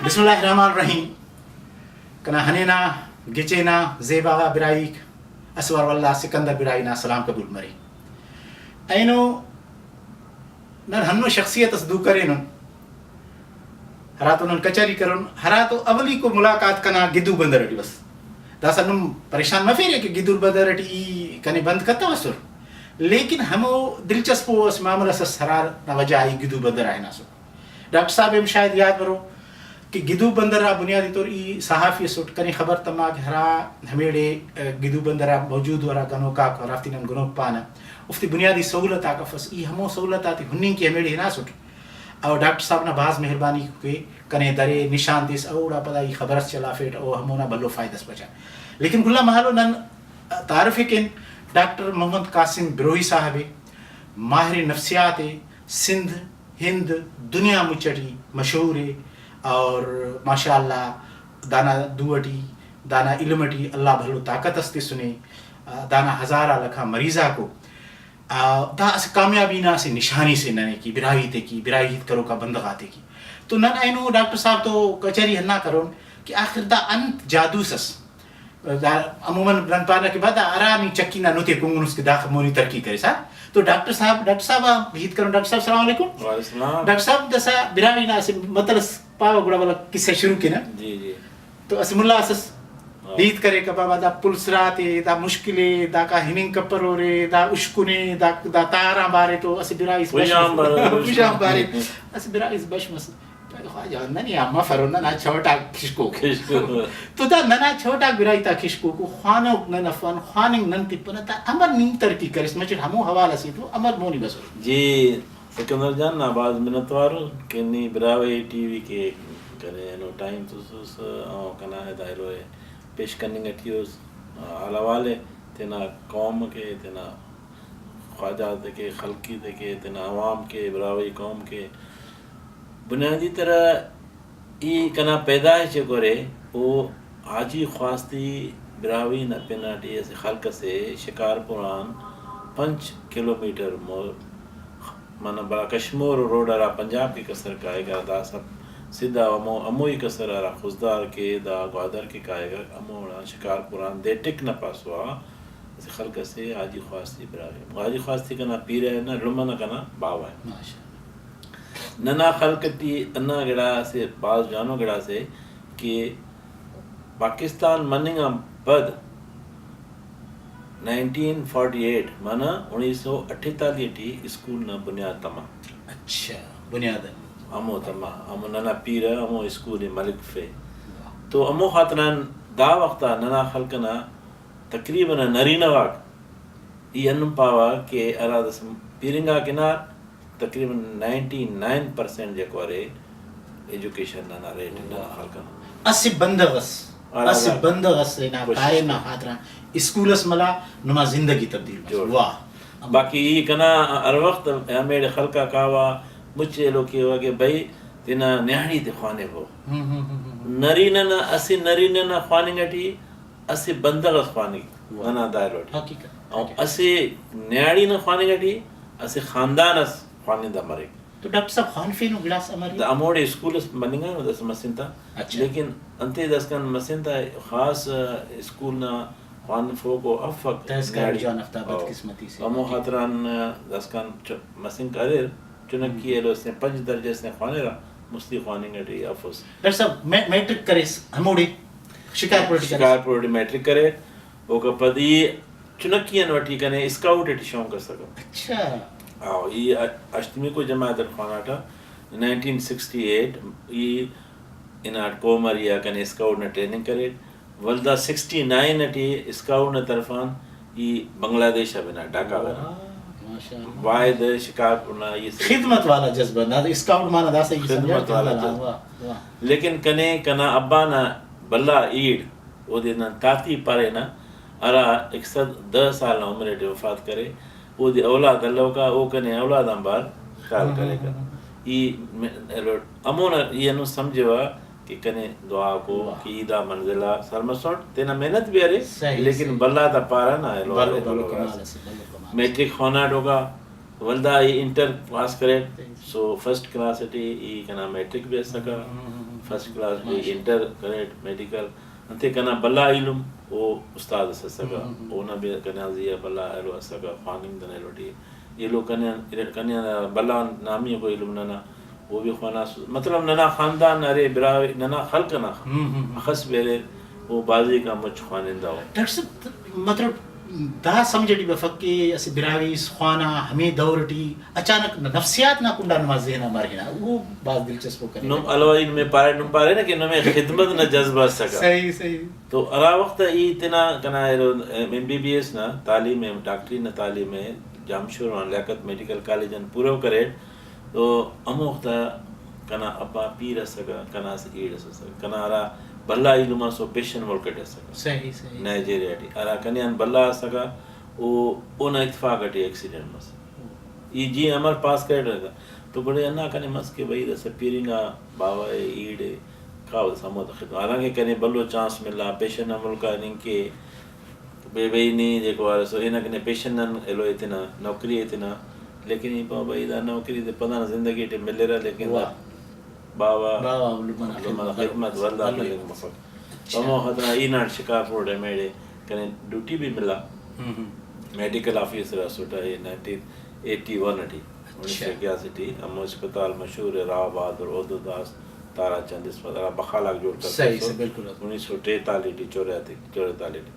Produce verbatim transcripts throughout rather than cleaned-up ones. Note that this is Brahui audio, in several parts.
بسم اللہ الرحمن الرحیم۔ کنا ہنینا، گچینا، زیبا غا براہیک، اسہ وار ولدا سکندر براہوئی نا سلام قبول مرے۔ اینو نن ہندنو شخصیت اس دو کرینن، ہراتو نن کچہری کرون، ہراتو اولیکو ملاقات کنا گدو بندر ٹی بس۔ داسہ نم پریشان مفیرے کہ گدو بندر ٹی ای کنے بند کتوسر، لیکن ہمو دلچسپو اسہ معاملہ اس ئس ہرانا وجہ ای گدو بندر آ ہناسٹ۔ ڈاکٹر صاحب ہم شاید یات برو کہ گدو بندر آ بنیادی طور ای صحافی ئسٹ، کنے خبر تما کہ ہرا ہمیڑے، ء، گدو بندر آ موجود ہرا گنوک آک ہرافتے نن گنوک پانہ، اوفتے بنیادی سہولت آک افس، ای ہمو سہولت آتے ہننگ کہ ہمیڑے ہناسٹ۔ اور ڈاکٹر صاحب نا بھاز مہربانی کہ کنے درے نشان تس، اوڑا پدا ای خبر اس چلافیٹ، او ہمونا بھلو فائدہ اس بچا۔ لیکن کل آن مہالو نن تعارف ء کین، ڈاکٹر محمد قاسم بروہی صاحب ء، ماہر نفسیات ء، سندھ، ہند، دنیا مچ اٹی مشہور ء، اور ماشاء اللہ دانا دو اٹی، دانا علم اٹی اللہ بھلو طاقت اس تسنے، دانا ہزار آ لکھاں مریض آکو، آ، دا اسہ کامیابی نا اسہ نشانی سے ننے کہ براہوئی تے کہ براہوئی ہیت کروکا بندغ آتے کہ۔ تو نن اینو ڈاکٹر صاحب تو کچہری ہندا کرون کہ آخر دا انت جادوس ئس؟ دا عموماً نن پانہ کہ بھائی دا ہرا نی چکی نا نتے کنگنس کہ داخہ مونی ترقی کرسا۔ تو ڈاکٹر صاحب، ڈاکٹر صاحب آ ہیت کرون۔ ڈاکٹر صاحب السلام علیکم۔ وعلیکم السلام۔ ڈاکٹر صاحب داسہ براہوئی نا اسہ متل ئس پاوہ، گڑا ولدا قصہ شروع کینہ۔ جی، جی۔ تو اسہ ملا اس ئس ہاں۔ ہیت کریکہ بابا دا پل صراط ء، دا مشکل ء، داکا ہننگ کپرورے، دا اشکن ء، دا، دا تار آن بارے تو اسہ براہوئی اس بش پژہ آن مس-، بارے۔ پژہ آن بارے۔ اسہ براہوئی اس بش مس۔ خواجہ ننے آ مفرو، ننا چوٹ آک کشکوک۔ کشکوک۔ تو دا ننا چوٹ آک براہوئی تا کشکوک، خوانوک نن افن، خواننگ نن تپنہ، دا امر نی ترقی کریس، مچٹ ہمو حوال اسے تو امر مونی بسر۔ جی، سکندر جان نا بھاز منت وار اُن کہ نی براہوئی ٹی وی کہ کنے اینو ٹائم تسس، او کنا ادا ایلو ء پیش کننگ ٹی اُس، حال حوال ء تینا قوم کے، تینا خواجہ تے کے، خلقی تے کے، تینا عوام کے، براہوئی قوم کے۔ بنیادی طرح ای کنا پیدائش ء کرے، او حاجی خواستی براہوئی نا پن اٹی اسہ خلق اسے شکارپور آن پنچ کلومیٹر مور، منہ بھلا کشمور روڈ ہرا پنجاب کہ کسر کائک، ہرا داسہ سدھا ہمو، ہموئی کسر ہرا خضدار کہ دا گوادر کہ کائک، ہموڑان شکارپور آن دے ٹک نا پاسو آ اسہ خلق اسے حاجی خواستی براہوئی۔ حاجی خواستی کنا پیرہ نا لمہ نا کنا باوہ ء۔ ماشاءاللہ۔ ننا خلق ٹی ہندا گڑا اسہ بھاز جوانو گڑاسے کہ پاکستان مننگ آن پد نائنٹین فورٹی ایٹ، منہ انیس سو اٹھتالیس ٹی اسکول نا بنیاد تما۔ اچھا، بنیاد۔ ہمو تما، ہمو ننا پیرہ ہمو اسکول ئے ملک فے۔ واہ۔ تو ہمو خاطران دا وخت آ ننا خلق ئنا تقریباً نرینہ غاک ای ہندن پاوہ کہ ہرا داسہ پیرنگاک ہنار، تقریباً نائنٹی نائن پرسینٹ جیکو ارے ایجوکیشن نا ریٹ ننا خلق ئنا۔ اسہ بندغ ئس، ہرا اسہ دا بندغ ئسے نا کوشش کاریم نا کرے۔ خاطران اسکول ئس ملا، نما زندگی تبدیل مس۔ جوڑ۔ واہ۔ باقی ای کنا ہر وخت ہمیڑے خلق آ کاوہ، مچ ایلو کیوہ کہ بھئی تینا نیاڑی تے خوانبو۔ ہم، ہم، ہم، ہم، ہم۔ نرینہ نا، اسہ نرینہ نا خواننگ ٹی اسہ بندغ اس خواننگ واہ۔ ننا دا ایلو ٹی۔ حقیقت، او حقیقت۔ اسہ نیاڑی نا خواننگ ٹی اسہ خاندان اس خوانندہ مریک۔ تو ڈاکٹر صاحب خوانفینو گڑاس امر ء؟ دا ہموڑے اسکول اس بننگ آ داسہ مسن تا، اچھا۔ لیکن انتے داسکان مسن تا خاص اسکول نا خوانفوکو افک تہہ اسکان نیاڑی۔ جوان اف تا او۔ بدقسمتی سے۔ ہمو خاطران داسکان چ-، مسنک اریر، چنکی ہم۔ ایلو اس نے پنچ درجہ اس نے خوانرہ، مستی خواننگ ٹی افس۔ ڈاکٹر صاحب، میں-، میٹرک کریس ہموڑے شکارپور ٹی کریس؟ شکارپور ٹی میٹرک کرے، اوکا پد ای چنکی آن وٹی کنے اسکاؤٹ ٹی شونق اسکہ۔ اچھا۔ او، ای ا-، ہشتمیکو جماعت اٹ خواناٹہ، نائنٹین سکسٹی ایٹ ای ہناٹ کومری آ کنے اسکاؤٹ نا ٹریننگ کرے۔ ولدا سکسٹی نائن ٹی اسکاؤٹ نا طرفان ای بنگلہ دیش آ بنا ڈھاکہ غا۔ واہ، ماشاءاللہ۔ واحد شکارپور نا ای خدمت والا جذبہ، دا اسکاؤٹ مانا داسہ ای خدمت سمجھا والا کہ جذبہ۔ واہ، واہ۔ لیکن کنے کنا ابا نا بھلا ایڑ اودے نن تاتی پارینہ، ہرا ایک سد دہ سال نا عمر ٹی وفات کرے، اودے اولاد الوکا، او کنے اولاد آنبار خیال ہم، ہم، کریکہ۔ ہم، ہم۔ ای م-، ایلو ہمونا ای ہندن سمجھوہ کہ کنے دعا کو واہ۔ کہ ای دا منزل آ سر مسٹ، تینا محنت بھی ارے، صحیح، لیکن صحیح۔ بھلا تا پارہ نا ایلو بھلو، ایلو بھلو راز۔ کمال اسے، بھلو کمال۔ میٹرک خوناٹوکا ولدا ای انٹر پاس کریٹ، سو فرسٹ کلاس ٹی ای کنا میٹرک بھی اسکا، فرسٹ کلاس ٹی انٹر کریٹ میڈیکل۔ انتے کنا بھلا ایلم او استاد اس اسکا، اونا بھی کنا زی آ بھلا ایلو اسکا، خواننگ دنا ایلو ٹی ایلو کنے، کنے بھلا نامی کو ایلم ننا، او بھی خواناس۔ مطلب ننا خاندان ارے، براہوئی ننا خلق نا اخس بیرے، او بھازی کا مچ خوانندہ او۔ ڈاکٹر صاحب، مطلب دا سمجھ ٹی بفک کہ اسہ براہوئی اس خوانا ہمے دور ٹی اچانک نفسیات نا کنڈا نما ذہن آ مر ہنا، او بھاز دلچسپ ء کنے۔ نم الوئی نمے پارے، نم پارے نا کہ نمے خدمت نا جذبہ اسکا۔ صحیح، صحیح۔ تو ہرا وخت ای تینا کنا ایلو ایم بی بی ایس نا تعلیم ء، ڈاکٹری نا تعلیم ء جامشورو آن لیاقت میڈیکل کالج آن پورو کریٹ، تو ہموخت آ کنا ابا پیر اسکہ، کنا اسہ ایڑ اس اسکہ، کنا ہرا بھلا ایلم اس او پیشن ملک ٹی اسکہ، صحیح، صحیح۔ نائجیریا ٹی ہرا کنے آن بھلا اسکہ، او اونا اتفاق ٹی ایکسیڈنٹ مس۔ ای جی امر پاس کریٹ، تو گڑا ہندا کنے مس کہ بھئی داسہ پیرنگ آ باوہ ء، ایڑ ء، کاو داسہ ہموتا خدمت، حالانکہ کنے بھلو چانس ملا، پیشن نا ملک آ ہننگ کے، بے بھئی نی دیکھو ارسو، اینک نے پیشن نن ایلو ایتنا، نوکری ایتنا، لیکن ای پاوہ بھئی دا نوکری تے پدان زندگی ٹی ملرہ، لیکن دا واہ۔ باوہ باوہ لمن آ لمن آ خدمت خدمت ولدا بھلو۔ ملنگ مفک۔ اچھا۔ ہمو خاطران ای ناٹ شکارپور ٹی میڑے کنے ڈیوٹی بھی ملا۔ ہم ہم۔ میڈیکل آفیسر اسٹ ای نائنٹین ایٹی ون ٹی، اچھا۔ انیس سو اکیاسی ٹی، ہمو اسپتال مشہور ہے راو بہادر اودوداس تارا چند اسپتال، ہرا بخالاک جوڑ کرسا صحیح، اسٹ۔ صحیح، بالکل۔ انیس سو ٹیتالیس ٹی چوریاتی، چوریتالیس ٹی۔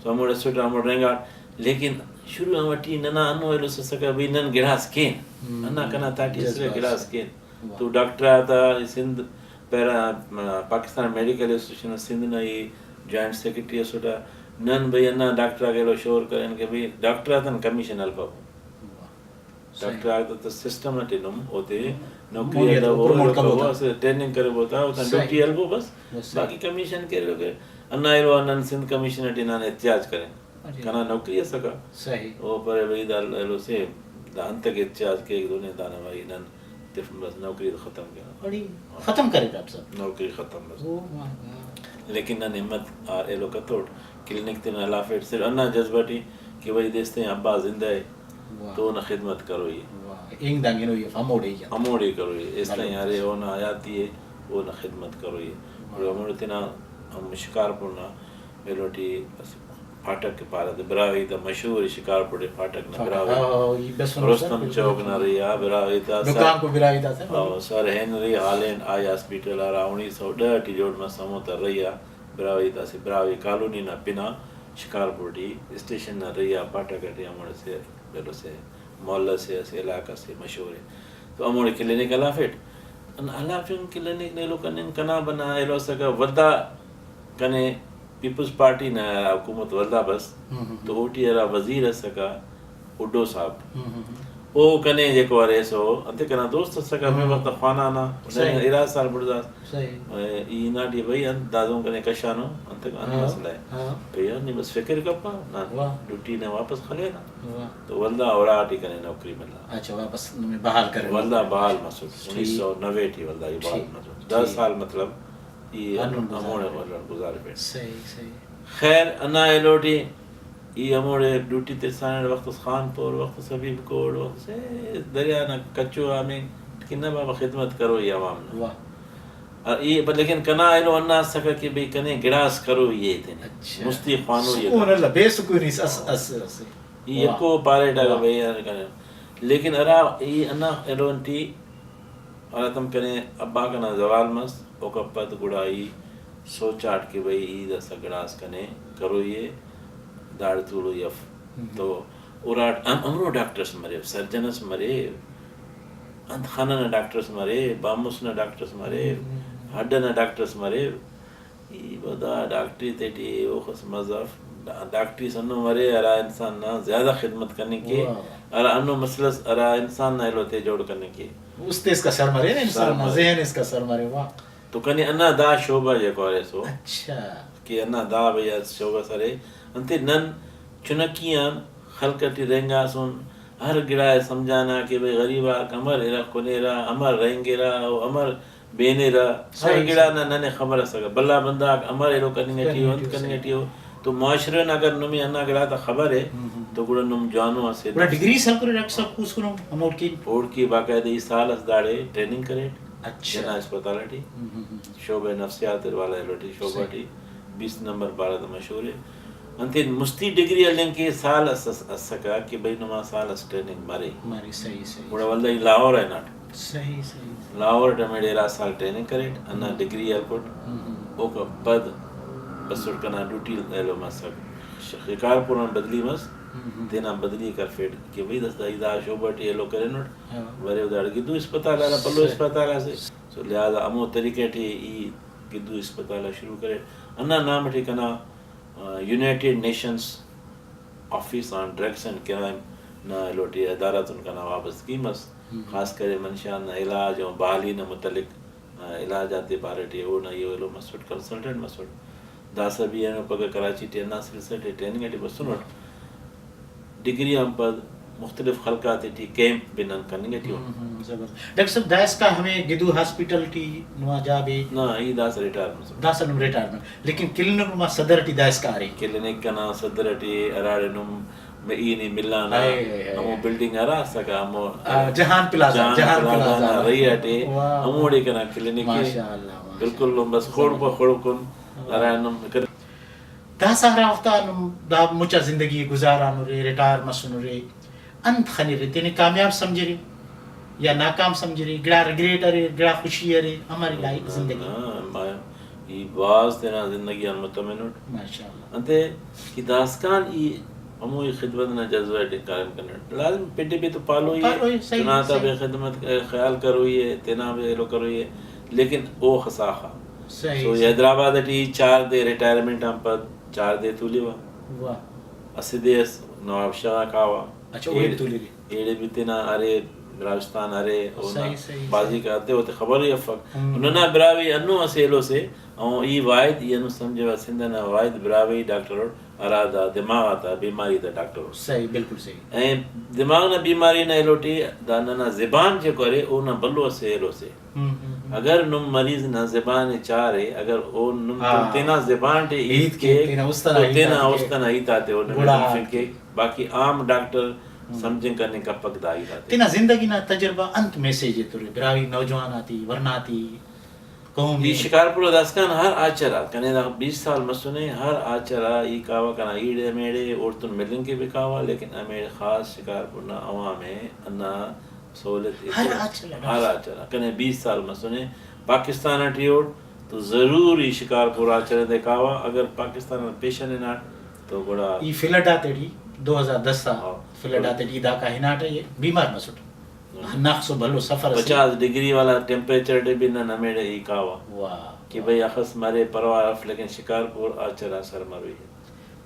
سو ہموڑے اسٹ ہموڑے رنگاٹ، لیکن شروع آن وٹی ننا ہندن ایلو سسکہ بھئی نن گڑاس کین۔ ہم۔ ہندا کنا تاٹی اسرہ جذبہ گڑاس اسے۔ کین۔ واہ۔ تو ڈاکٹر آتا سندھ پیرا، پاکستان میڈیکل ایسوسیشن سندھ نا ای جوائنٹ سیکرٹری اسٹ آ، نن بھئی ہندا ڈاکٹر آک ایلو شور کرین کہ بھئی ڈاکٹر آتان کمیشن ہلپبو۔ واہ۔ صحیح۔ ڈاکٹر آک تو سسٹم اٹی نم اوتے ہم۔ نوکری مونی ایلو تو پروموٹ کبو تا۔ اسہ ٹریننگ کریبو تا، اوتان صحیح۔ ڈیوٹی ہلبو بس۔ بس صحیح۔ باقی کمیشن کہ ایلو کہ ہندا ایلو آ نن سندھ کمیشن اٹی نن احتجاج کرین۔ اچھا۔ کنا نوکری اسکہ۔ صحیح۔ او پارے بھئی دا ایلو سے، دا انتکہ احتجاج کیک دنے دانا بھائی نن تف بس نوکری ختم کینہ۔ اڑے ختم کرے ڈاکٹر صاحب؟ نوکری ختم بس۔ او مائی گاڈ۔ لیکن نن ہمت آ ایلو کتوٹ، کلینک تینا ہلافیٹ صرف ہندا جذبہ ٹی کہ بھئی دیس تین ابا زندہ ء واہ۔ تو اونا خدمت کروئی ء۔ واہ۔ اینگ دانگ ہنوئی اف ہموڑے ہی انت۔ ہموڑے کروئی ء۔ ایس بھلو۔ تین ارے اونا حیاتی ء اونا خدمت کروئی ء۔ واہ۔ گڑا ہموڑے تینا ہم شکارپور نا ایلو ٹی اسہ پھاٹک کہ پارہ تہ، براہوئی تا مشہور شکارپور ٹی پھاٹک نا پھاٹک، براہوئی۔ ہاں، ہاں، ہاں، ای بس ہنو سر، رستم بالکل، چوک نا بالکل۔ رہی آ براہوئی تا سر۔ دکان کو براہوئی تا سر، ہاں، بالکل۔ سر ہنری ہالینڈ آئی ہاسپٹل ہرا انیس سو ڈہ ٹی جوڑ مس، ہمو تا رہی آ براہوئی تا اسہ براہوئی کالونی نا پن آ شکارپور ٹی اسٹیشن نا رہی آ پھاٹک ٹی ہموڑے سے ایلو سے محلہ سے اسہ علاقہ سے مشہور ء۔ تو ہموڑے کلینک ہلافیٹ۔ ہلافنگ کلینک نے ایلو کننگ کنا بنا ایلو اسکہ ولدا کنے پیپلز پارٹی نا ہرا حکومت ولدا بس، ہم، ہم، ہم۔ تو اوٹی ہرا وزیر اسکہ، اڈو صاحب۔ ہم، ہم، ہم۔ او کنے جیکو ارے ایسو، انتے کنا دوست اسکہ، ہمے ہم۔ وخت خوانا نا، صحیح۔ ارا سال بڑزاس۔ صحیح۔ اے، ای ہناٹی بھئی، انت دادون کنے کشانو، انت انت ہاں، مسئلہ ہے۔ ہاں۔ تو یار، نی بس فکر کپا، نا واہ۔ ڈیوٹی نا واپس خلینا۔ واہ۔ تو ولدا اراٹی کنے نوکری ملا۔ اچھا، واپس نمے بحال کرے۔ ولدا بحال مسٹ، ٹھیک۔ انیس سو نوے ٹی ولدا ای بحال ٹھیک۔ مسٹ۔ دہ ٹھیک۔ سال مطلب ای ہندن گزارفیٹ۔ ہموڑے ولدا گزارفیٹ۔ صحیح، صحیح۔ خیر، ہندا ایلو ٹی ای ہموڑے ڈیوٹی تسانٹ، وخت اس خان پور، وخت اس حبیب کوٹ، وخت اس، اے، دریا نا کچو آ ہمے کہ نہ بابا خدمت کرو ای عوام نا۔ واہ۔ اور ای، پر لیکن کنا ایلو ہندا اسکہ کہ بھئی کنے گڑاس کرو ای تینے۔ اچھا۔ مستی خوانو ای سکون تینے۔ اللہ، بے سکونی اس، اس، اس، اس۔ ای واہ۔ یکو پاریٹ اگہ واہ۔ بھئی یار کنے۔ لیکن ہرا ای ہندا ایلو انٹی ہراتم کنے ابا کنا زوال مس، اوکا پد گڑا ای سوچاٹ کہ بھئی ای داسہ گڑاس کنے کروئی ء، داڑے تولوئی اف۔ ہم۔ تو اراٹ ہم-، ہمرو ڈاکٹرس مریو، سرجن اس مریو، انت خانہ نا ڈاکٹرس مریو، بامس نا ڈاکٹرس مریو، ہم۔ ہڈ ئنا ڈاکٹرس مریو۔ ای و دا ڈاکٹری تیٹی اوخس مزہ اف۔ ڈا-، ڈاکٹری اس ہندن مرے ہرا انسان نا زیادہ خدمت کننگ کے، واہ۔ ہرا ہندن مسلس ہرا انسان نا ایلو تے جوڑ کننگ کے۔ است اسکا سر مرے نا انسان نا، سر مرے۔ ذہن اسکا سر مرے، واہ۔ تو کنے ہندا دا شعبہ جیکو ارے سو، اچھا۔ کہ ہندا دا بھئی شعبہ سرے، انتے نن چنکی آن خلق ٹی رہینگاسن، ہر گڑا ء سمجھانا کہ بھئی غریب آک امر ارغ کنیرہ، امر رہینگرہ و امر بینرہ، ہر صحیح، گڑا صحیح۔ نا ننے خبر اسکہ، بھلا بندغ آک امر ایلو کننگ ٹی ء، کننگ انت ٹی ء، کننگ صحیح۔ ٹی ء، تو معاشرہ نا اگر نمے ہندا گڑاتا خبر ءِ، ہم، ہم۔ تو گڑا نم جوانو اسہ گڑا ڈگری اس ہلکرے ڈاکٹر صاحب، پوسکنو ہموڑکن؟ اوڑکن باقاعدہ ای سال اس داڑے ٹریننگ کریٹ۔ اچھا۔ تینا اسپتال ٹی، ہم، ہم، ہم۔ شعبہ نفسیات والا ایلو ٹی، شعبہ صحیح۔ ٹی بیست نمبر پارہ تہ مشہور ءِ۔ انتئے مستی ڈگری ہلنگ کہ سال اس، اس، اسکہ کہ بھئی نما سال اس ٹریننگ مرے۔ مرے، صحیح، صحیح۔ گڑا ولدا ای لاہور آ ہناٹ۔ صحیح، صحیح۔ لاہور ٹی ہمیڑے ارا سال ٹریننگ کریٹ، ہندا ہم۔ ڈگری ہلکٹ۔ ہم، ہم۔ اوکا پد بسٹ کنا ڈیوٹی ایلو مسک۔ شکارپور آن بدلی مس، ہم، ہم۔ تینا بدلی کرفیٹ کہ بھئی داسہ ای دا شعبہ ٹی ایلو کرینٹ۔ ہاں۔ ورے او داڑے گدو اسپتال ہرا، بھلو صحیح۔ اسپتال اسے۔ سو لہذا ہمو طریقہ ٹی ای گدو اسپتال آ شروع کرے۔ ہندا نام ٹی کنا، آ، United Nations Office on Drugs and Crime نا ایلو ٹی ادارہ تون کنا وابستگی مس۔ ہم۔ خاص کرے منشیان نا علاج و بحالی نا متعلق، آ، علاج آتے بارہ ٹی اونا ایلو مسٹ، کنسلٹنٹ مسٹ۔ داسہ بھی اینو پگہ کراچی ٹی ہندا سلسلہ ٹی ٹریننگ ٹی بسنٹ۔ ڈگری آن پد مختلف خلق آتے ٹی کیمپ بنان کننگ ٹی اُن۔ ہم، ہم، زبردست۔ ڈاکٹر صاحب، دائسکا ہمے گدو ہاسپٹل ٹی نما جاب ءِ؟ نہ، ای داسہ ریٹائر مسٹ۔ داسہ نم ریٹائر مس۔ لیکن کلینک نما صدر ٹی دائسکا ارے؟ کلینک کنا صدر ٹی ہراڑے نم ای نی ملانا، ہائے، ہائے، ہائے۔ ہمو بلڈنگ ہرا اسکہ، ہمو آ، جہان پلازہ، جہان جہان پلازہ پلازہ نا نا۔ رہی اٹی، واہ۔ ہموڑے کنا کلینک ءِ۔ ماشاءاللہ، ماشاءاللہ۔ بالکل نم بس خڑک و خڑک اُن ہرا نم داسہ ہرا وختا نم دا مچا زندگی ءِ گزارانرے، ریٹائر مسنرے، انت خنرے؟ تینے کامیاب سمجھرے یا ناکام سمجھرے؟ گڑا ریگریٹ ارے، گڑا خوشی ارے، امر لائک زندگی؟ ہاں، ما-، ای بھاز تینا زندگی آن مطمئن اٹ۔ ماشاءاللہ۔ انتئے کہ داسکان ای ہمو ای خدمت نا جذبہ ٹی کاریم کنٹ۔ لازم پٹ پہ تو پالوئی ءِ، پالوئی، صحیح، چنا تا صحیح۔ بے خدمت، اے، خیال کروئی ءِ، تینا بے ایلو کروئی ءِ، لیکن او خساخا۔ صحیح، سو صحیح۔ حیدرآباد ٹی چار دے ریٹائرمنٹ آن پد چار دے تولیوہ۔ واہ۔ اسہ دے اس نواب شاہ غا کاوہ۔ اچھا، اوڑے ایڑے، تولیرے۔ ایڑے بھی تینا ارے، براہستان ارے، اونا صحیح، صحیح، بازی صحیح۔ کاتے اوتے خبر ہی افک۔ ہم۔ ننا براہوئی انو اسہ ایلو سے، او ای واحد، ای انو سمجھوہ سندھ ئنا واحد براہوئی ڈاکٹر اٹ۔ ہرا دا دماغ آتا بیماری تا ڈاکٹر ءُ۔ صحیح، بالکل صحیح۔ اینو دماغ نا بیماری نا ایلو ٹی دا ننا زبان جیکو ارے، اونا بھلو اسہ ایلو سے۔ ہم، ہم، ہم۔ اگر نم مریض نا زبان ءِ چارے، اگر او نم ہاں۔ تینا زبان ٹی ہیت ہیت کے، کیک، تینا است ئنا تو ہیت تینا آتے است کیک۔ ئنا ہیت آتے او نمے گڑا تنفنگ کیک۔ باقی عام ڈاکٹر ہم۔ سمجھنگ کننگ کپک دا ہیت آتے۔ تینا زندگی نا تجربہ انت میسج ایتورے براہوئی نوجوان آتے، ورنا آتے؟ قوم ای ءِ۔ شکارپور آ داسکان ہر آچر آ، کنے دا بیست سال مسنے، ہر آچر آ ای کاوہ کنا ایڑے ہمیڑے، اوڑتون ملنگ کہ بھی کاوہ، لیکن ہمیڑے خاص شکارپور نا عوام ءِ ہندا سہولت ہر ایترہ۔ آچر آ۔ ہر آچر آ۔ کنے بیست سال مسنے پاکستان ٹی اوڑ تو ضرور ای شکارپور آچر دے کاوہ، اگر پاکستان آن پیشن ہناٹ تو گڑا ای فلڈ آتیٹی دو ہزار دس آ ہاں۔ فلڈ آتیٹی داکا ہناٹہ، بیمار مسٹ۔ ہناخسو بھلو سفر اسے۔ پچاس ڈگری والا ٹیمپریچر ٹی بھی نن ہمیڑے ای کاوہ۔ واہ۔ کہ بھئی اخس مرے پرواہ اف، لیکن شکارپور آچر آ سر مروئی۔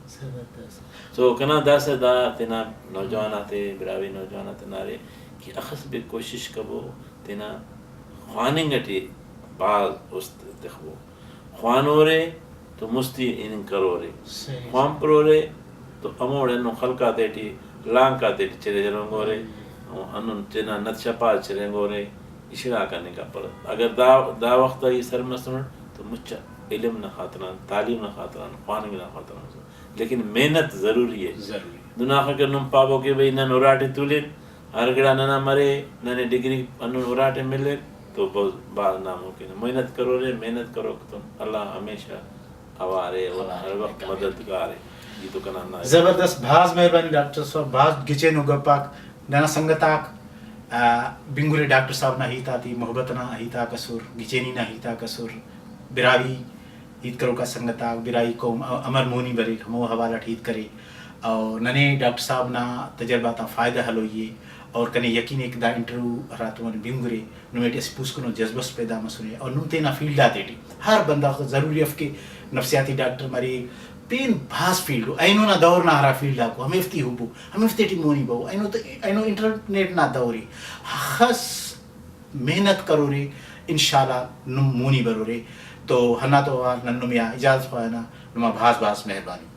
زبردست۔ سو کنا داسہ دا تینا نوجوان آتے، براہوئی نوجوان آتے نارے کہ اخس بھی کوشش کبو تینا خواننگ ٹی بھاز است تخبو۔ خوانورے تو مستی ہننگ کرورے۔ صحیح۔ خوانپرورے تو ہموڑے ہندن خلق آتیٹی، لانک آتیٹی چرینگورے۔ ہم۔ ہندن تینا نت شپاز چرینگورے، اشرا کننگ کپرہ۔ اگر دا، دا وخت آ ای سر مسنٹ تو مچ علم نا خاطران، تعلیم نا خاطران، خواننگ نا خاطران۔ لیکن محنت ضروری ءِ۔ ضروری۔ دنا خہ کہ نم پابو کہ بھئی نن اراٹے تولن، ہر گڑا ننا مرے، ننے ڈگری ہندن اراٹے ملک تو بہت بھاز ناممکن ءِ۔ محنت کرورے، محنت کروک تون اللہ ہمیشہ اوار ءِ، او اوار ءِ، ہر وخت کامیاب۔ مددگار ءِ۔ ای تو کنا ہندا ءِ۔ زبردست، بھاز مہربانی ڈاکٹر صاحب، بھاز گچینو گپ آک۔ ننا سنگت آک، آ، بنگرے ڈاکٹر صاحب نا ہیت آتے، محبت نا ہیت آک اسر، گچینی نا ہیت آک اسر، براہوئی ہیت کروکا سنگت آک، براہوئی قوم ا-، امر مونی بریک، ہمو حوالہ ٹی ہیت کرے۔ اور ننے ڈاکٹر صاحب نا تجربہ تا فائدہ ہلوئی ءِ، اور کنے یقین ءِ کہ دا انٹرویو ہراتم نن بنگرے، نمیٹی اسہ پوسکنو جذبہ اس پیدا مسنے، اور نم تینا فیلڈ آتیٹی ہر بندغ ضروری اف کہ نفسیاتی ڈاکٹر مرے، پین بھاز فیلڈ ءُ، اینو نا دور نا ہرا فیلڈ آکو، ہمیفتے ہبو، ہمیفتے ٹی مونی بہو، اینو تے، اینو انٹرنیٹ نا دور ءِ، ہخس محنت کرورے، انشاءاللہ نم مونی برورے۔ تو ہندا تو اوار نن نمے آ اجازت خواہنہ، نما بھاز بھاز مہربانی۔